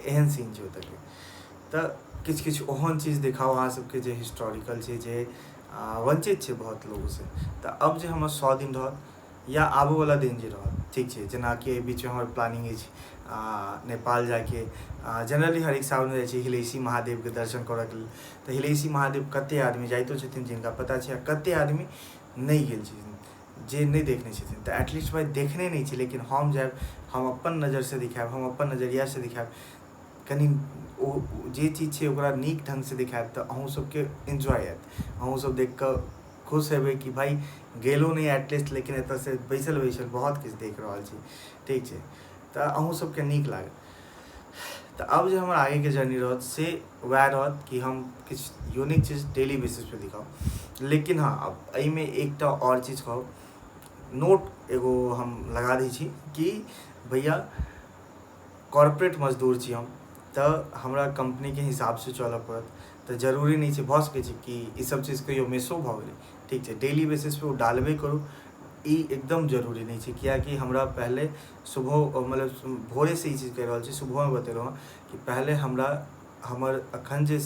एहन सीन छै ओतऽके। तऽ किछु किछु ओहन चीज देखाउ अहाँ सबके जे हिस्टोरिकल छै, जे वञ्चित छै बहुत लोगसँ। तऽ अब जे हमर 100 दिन रहत या आबऽवला दिन जे रहत, ठीक छै, जेनाकि एहि बीचमे हमर प्लानिंग अछि नेपाल जाइके, जनरली हरेक सालमे जाइ छी हिलेसी महादेवके दर्शन करऽके लेल। तऽ हिलेसी महादेव कते आदमी जाइतो छथिन जिनका पता छै, आ कते आदमी नहि गेल छथिन जे नहि देखने छथिन। तऽ एटलीस्ट भाइ देखने नहि छी, लेकिन हम जायब, हम अपन नजरसँ देखायब, हम अपन नजरियासँ देखायब, कनि ओ जे चीज छै ओकरा नीक ढङ्गसँ देखायब, तऽ अहूँ सबके एन्जॉय आयत, अहूँ सब देखिकऽ खुश हेबै कि भाइ गेलो नहि एटलीस्ट, लेकिन एतऽसँ बैसल बैसल बहुत किछु देख रहल छी, ठीक छै। तऽ अहूँ सबके नीक लागत। तऽ अब जे हमर आगेके जर्नी रहत से वएह रहत कि हम किछु यूनिक चीज डेली बेसिसपर दिखाउ। लेकिन हँ, अब एहिमे एकटा आओर चीज कहब, नोट एगो हम लगा दै छी कि भैया कॉर्पोरेट मजदूर छी हम, तऽ हमरा कम्पनीके हिसाबसँ चलऽ पड़त। तऽ जरूरी नहि छै, भऽ सकै छै कि ई सब चीज कहियो मिसो भऽ गेलै, ठीक छै, डेली बेसिसपर ओ डालबे करू, ई एकदम जरूरी नहि छै, किएकि हमरा पहिले सुबह मतलब भोरेसँ ई चीज कहि रहल छी, सुबहोमे बतेलहुँ हँ कि पहिले हमरा हमर एखन जे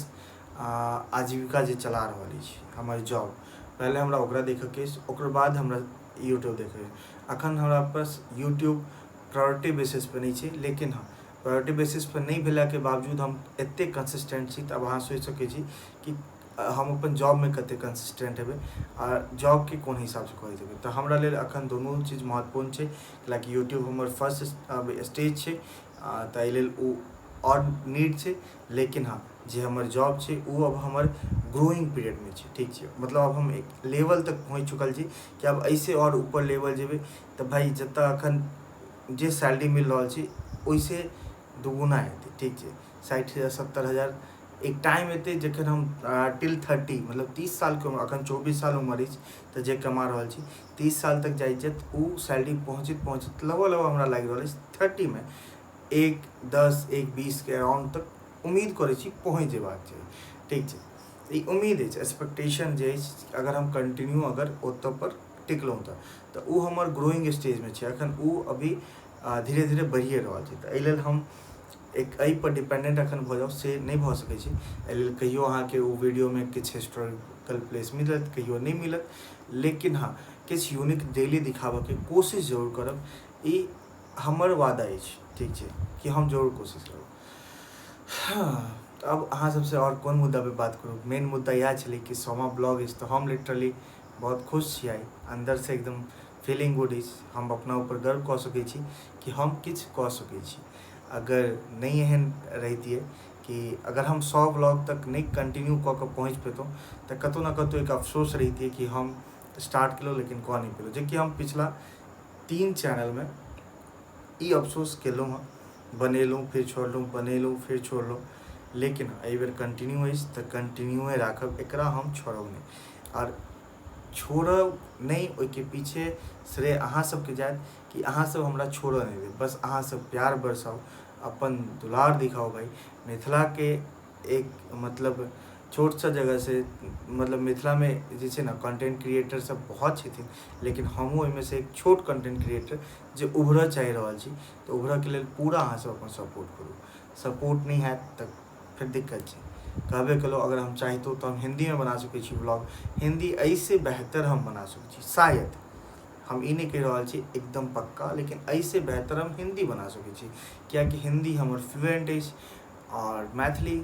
आजीविका जे चला रहल अछि हमर जॉब, पहिले हमरा ओकरा देखऽके अछि, ओकर बाद हमरा यूट्यूब देखऽके। एखन हमरा पास यूट्यूब प्रायोरिटी बेसिसपर नहि छै, लेकिन हँ प्रायोरिटी बेसिसपर नहि भेलाके बावजूद हम एतेक कंसिस्टेंट छी, तऽ आब अहाँ सोचि सकै छी कि हम अपन जॉबमे कतेक कंसिस्टेंट हेबै आ जॉबके कोन हिसाबसँ करैत हेबै। तऽ हमरा लेल एखन दुनू चीज महत्वपूर्ण छै, कैलाकि यूट्यूब हमर फर्स्ट स्टेज छै, तऽ एहि लेल ओ आओर नीड छै। लेकिन हँ जे हमर जॉब छै ओ अब हमर ग्रोइंग पीरियडमे छै, ठीक छै, मतलब आब हम एक लेवल तक पहुँच चुकल छी कि आब एहिसँ आओर ऊपर लेवल जेबै तऽ भाइ जतऽ एखन जे सैलरी मिल रहल छै ओहिसँ दुगुना हेतै, ठीक छै, 60,000 70,000 एक टाइम एतै जखन हम टिल 30 मतलब 30 सालके उम्र, एखन 24 साल उमर अछि तऽ जे कमा रहल छी 30 साल तक जाइत जाइत ओ सैलरी पहुँचैत पहुँचैत लगभग लगभग हमरा लागि रहल अछि 30मे 1.10 1.20के अराउंड तक उम्मीद करै छी पहुँच जेबाक चाही, ठीक छै। ई उम्मीद अछि, एक्सपेक्टेशन जे अछि, अगर हम कंटिन्यू अगर ओतऽ पर टिकलहुँ तऽ ओ हमर ग्रोइंग स्टेजमे छै एखन, ओ अभी धीरे धीरे बढ़िए रहल छै। तऽ एहि लेल हम एक एहिपर डिपेंडेंट एखन भऽ जाउ से नहि भऽ सकै छै। एहि लेल कहियो अहाँके ओ वीडियोमे किछु हिस्टोरिकल प्लेस मिलत, कहियो नहि मिलत, लेकिन हँ किछु यूनिक डेली दिखाबऽके कोशिश जरूर करब, ई हमर वादा अछि, ठीक छै, कि हम जरूर कोशिश करब। हँ, तऽ अब अहाँ सबसँ आओर कोन मुद्दापर बात करू, मेन मुद्दा इएह छलै कि सोमा ब्लॉग अछि तऽ हम लिटरली बहुत खुश छी आइ, अन्दरसँ एकदम फीलिंग गुड अछि। हम अपना ऊपर गर्व कऽ सकै छी कि हम किछु कऽ सकै छी। अगर नहि एहन रहितियै कि अगर हम 100 ब्लॉग तक नहि कंटिन्यू कऽ कऽ पहुँचि पेतहुँ तऽ कतहु ने कतहु एक अफसोस रहितियै कि हम स्टार्ट केलहुँ लेकिन कऽ नहि पेलहुँ, जेकि हम पिछला 3 चैनलमे ई अफसोस केलहुँ हँ, बनेलहुँ फेर छोड़लहुँ, बनेलहुँ फेर छोड़लहुँ, लेकिन एहिबेर कंटिन्यू अछि तऽ कंटिन्यूए राखब, एकरा हम छोड़ब नहि। आओर छोड़ब नहि ओहिके पीछे श्रेय अहाँ सबके जायत कि अहाँ सब हमरा छोड़ऽ नहि देब, बस अहाँ सब प्यार बरसाउ, अपन दुलार दिखाउ भाइ। मिथिलाके एक मतलब छोट सा जगह से, मतलब मिथिलामे जे छै ने कंटेंट क्रिएटर सब बहुत छथिन, लेकिन हमहूँ ओहिमे से एक छोट कंटेंट क्रिएटर जे उभरऽ चाहि रहल छी, तऽ उभरऽके लेल पूरा अहाँ सब अपन सपोर्ट करू। सपोर्ट नहि हैत तऽ फेर दिक्कत छै। कहबे केलहुँ अगर हम चाहितो तऽ हम हिन्दीमे बना सकै छी ब्लॉग, हिन्दी एहिसँ बेहतर हम बना सकै छी शायद, हम ई नहि कहि रहल छी एकदम पक्का, लेकिन एहिसँ बेहतर हम हिन्दी बना सकै छी, किएकि हिन्दी हमर फ्लुएंट अछि आओर मैथिली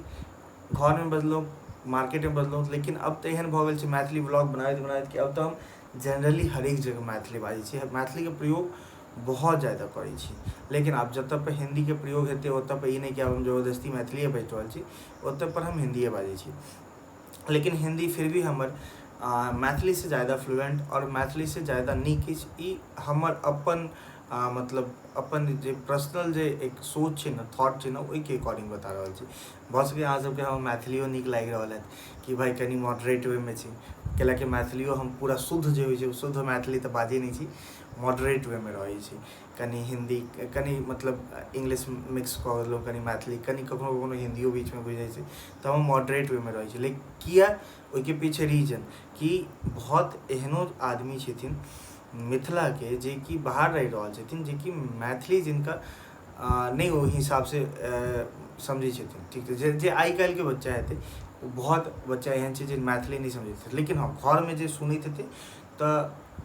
घरमे बजलहुँ, मार्केटमे बजलहुँ, लेकिन अब तऽ एहन भऽ गेल छै मैथिली ब्लॉग बनाबैत बनाबैत कि अब तऽ हम जनरली हरेक जगह मैथिली बाजै छी, मैथिलीके प्रयोग बहुत ज्यादा करै छी। लेकिन आब जतऽ पर हिन्दीके प्रयोग हेतै ओतऽ पर ई नहि कि आब हम जबरदस्ती मैथिलिए बाजि रहल छी, ओतऽ पर हम हिन्दिए बाजै छी। लेकिन हिन्दी फिर भी हमर मैथिलीसँ ज्यादा फ्लुएंट आओर मैथिलीसँ ज्यादा नीक अछि। ई हमर अपन मतलब अपन जे पर्सनल जे एक सोच छै ने, थॉट छै ने, ओहिके अकॉर्डिंग बता रहल छी। भऽ सकैए अहाँ सबके हमर मैथिलियो नीक लागि रहल हैत कि भाइ कनि मॉडरेट वेमे छै, कैलाकि मैथिलियो हम पूरा शुद्ध जे होइ छै ओ शुद्ध मैथिली तऽ बाजै नहि छी, मॉडरेट वेमे रहै छी, कनि हिन्दी कनि मतलब इंग्लिश मिक्स कऽ देलहुँ, कनि मैथिली, कनि कखनो कखनो हिन्दियो बीचमे घुसि जाइ छै, तऽ हम मॉडरेट वेमे रहै छी। लेकिन किया, ओहिके पीछे रीजन कि बहुत एहनो आदमी छथिन मिथिलाके जेकि बाहर रहि रहल छथिन, जेकि मैथिली जिनका नहि ओहि हिसाबसँ समझै छथिन, ठीक छै, जे जे आइ काल्हिके बच्चा हेतै ओ बहुत बच्चा एहन छै जे मैथिली नहि समझैत हेतै, लेकिन हँ घरमे जे सुनैत हेतै तऽ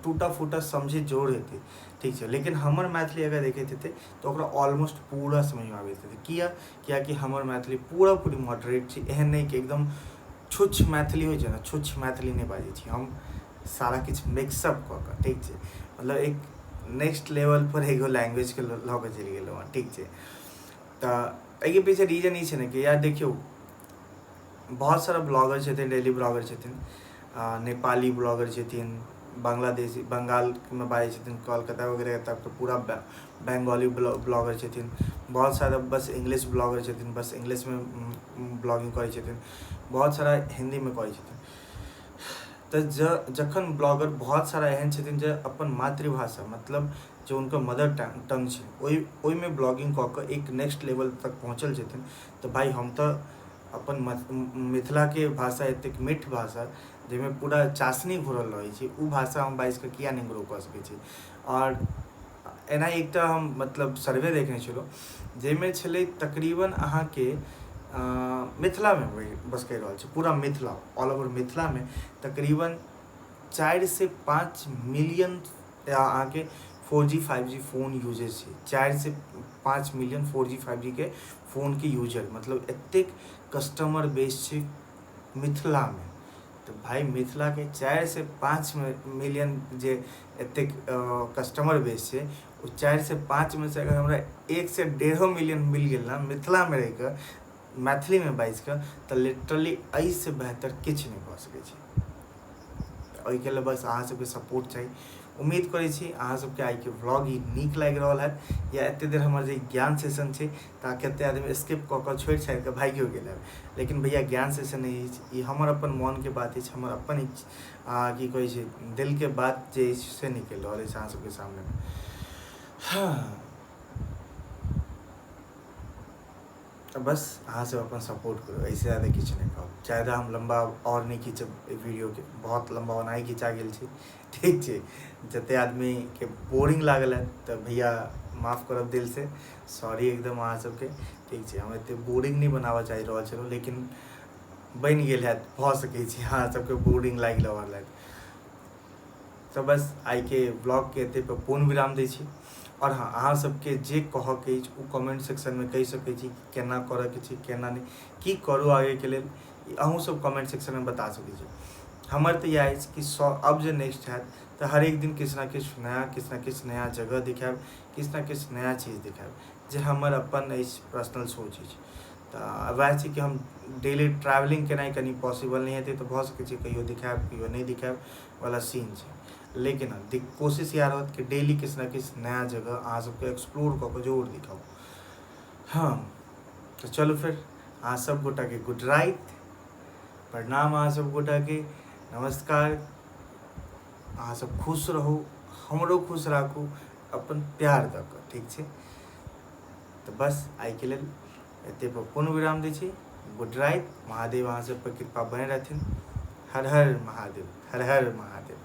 टूटा फूटा समझैत जरूर हेतै, ठीक छै। लेकिन हमर मैथिली अगर देखैत हेतै तऽ ओकरा ऑलमोस्ट पूरा समझमे आबैत हेतै। किया? कियाकि हमर मैथिली पूरा पूरी मॉडरेट छै, एहन नहि कि एकदम छुच्छ मैथिली होइ छै ने, छुच्छ मैथिली नहि बाजै छी हम, सारा किछु मिक्सअप कऽ कऽ, ठीक छै, मतलब एक नेक्स्ट लेवलपर एगो लैंग्वेजके लऽ कऽ चलि गेलहुँ हँ, ठीक छै। तऽ एहिके पीछे रीजन ई छै ने कि यार देखियौ बहुत सारा ब्लॉगर छथिन, डेली ब्लॉगर छथिन, नेपाली ब्लॉगर छथिन, बांग्लादेशी बंगालमे बाजै छथिन, कोलकाता वगैरह तक पूरा बंगाली ब्लॉगर छथिन, बहुत सारा बस इंग्लिश ब्लॉगर छथिन, बस इंग्लिशमे ब्लॉगिंग करै छथिन, बहुत सारा हिन्दीमे करै छथिन। तऽ जखन ब्लॉगर बहुत सारा एहन छथिन जे अपन मातृभाषा मतलब जे हुनकर मदर टंग छै ओहिमे ब्लॉगिंग कऽ कऽ एक नेक्स्ट लेवल तक पहुँचल छथिन, तऽ भाइ हम तऽ अपन मिथिलाके भाषा एतेक मीठ भाषा जाहिमे पूरा चाशनी घुरल रहै छै, ओ भाषा हम बाजिकऽ किया नहि ग्रो कऽ सकै छी। आओर एना एकटा हम मतलब सर्वे देखने छलहुँ जाहिमे छलै तकरीबन अहाँके मिथिलामे, बस कहि रहल छी पूरा मिथिला, ऑल ओवर मिथिलामे तकरीबन 4 से 5 मिलियन अहाँके 4G 5G phone usage छै। 4 से 5 मिलियन 4G 5G के फोनके यूजर, मतलब एतेक कस्टमर बेस छै मिथिलामे। तऽ भाय, मिथिलाके 4 से 5 मिलियन जे एतेक कस्टमर बेस छै, ओ 4 से 5मे से अगर हमरा 1 से 1.5 मिलियन मिल गेल ने मिथिलामे रहिकऽ मैथिलीमे बाजिकऽ, तऽ लिटरली एहिसँ बेहतर किछु नहि भऽ सकै छै। ओहिके लेल बस अहाँ सबके सपोर्ट चाही। उम्मीद करै छी अहाँ सबके आइके व्लॉग ई नीक लागि रहल हैत, या एते देर हमर जे ज्ञान सेशन छै तऽ कते आदमी स्किप कऽ कऽ छोड़ि छाड़ि कऽ भागियो गेल हैब। लेकिन भैया, ज्ञान सेशन नहि अछि ई, हमर अपन मोनके बात अछि, हमर अपन की कहै छै दिलके बात जे अछि से निकलि रहल अछि अहाँ सबके सामनेमे। हँ, तऽ बस अहाँ सब अपन सपोर्ट करू, एहिसँ ज्यादा किछु नहि कहब। ज्यादा हम लम्बा आओर नहि खींचब एहि वीडियोके, बहुत लम्बा ओनाही खिंचा गेल छै। ठीक छै, जते आदमीके बोरिंग लागल है तऽ भैया माफ करब, दिलसँ सॉरी एकदम अहाँ सबके। ठीक छै, हम एते बोरिंग नहि बनाबऽ चाहि रहल छलहुँ, लेकिन बनि गेल हैत, भऽ सकै छै अहाँ सबके बोरिंग लागि रहल हैत। तऽ बस आइके ब्लॉगके एते पर पूर्ण विराम दै छी। आओर हँ, अहाँ सबके जे कहऽके अछि ओ कमेंट सेक्शनमे कहि सकै छी कि केना करऽके छै, केना नहि, की करू आगेके लेल, अहूँ सब कमेंट सेक्शनमे बता सकै छी। हमर तऽ इएह अछि कि अब जे नेक्स्ट हैत तऽ हरेक दिन किछु ने किछु नया, किछु ने किछु नया जगह देखायब, किछु ने किछु नया चीज देखायब, जे हमर अपन अछि, पर्सनल सोच अछि। तऽ वएह छै कि हम डेली ट्रैवलिंग केनाइ कनि पॉसिबल नहि हेतै, तऽ भऽ सकै छै कहियो देखायब, कहियो नहि देखायब वाला सीन छै। लेकिन हँ, कोशिश इएह रहत कि डेली किछु ने किछु नया जगह अहाँ सबके एक्सप्लोर कऽ कऽ जरूर दिखाउ। हँ, तऽ चलू फेर, अहाँ सब गोटाके गुड राति, प्रणाम, अहाँ सब गोटाके नमस्कार। अहाँ सब खुश रहू, हमरो खुश राखू अपन प्यार दऽ कऽ। ठीक छै, तऽ बस आइके लेल एते पर पूर्ण विराम दै छी। गुड राति, महादेव अहाँ सब पर कृपा बने रहथिन। हर हर महादेव, हर हर महादेव।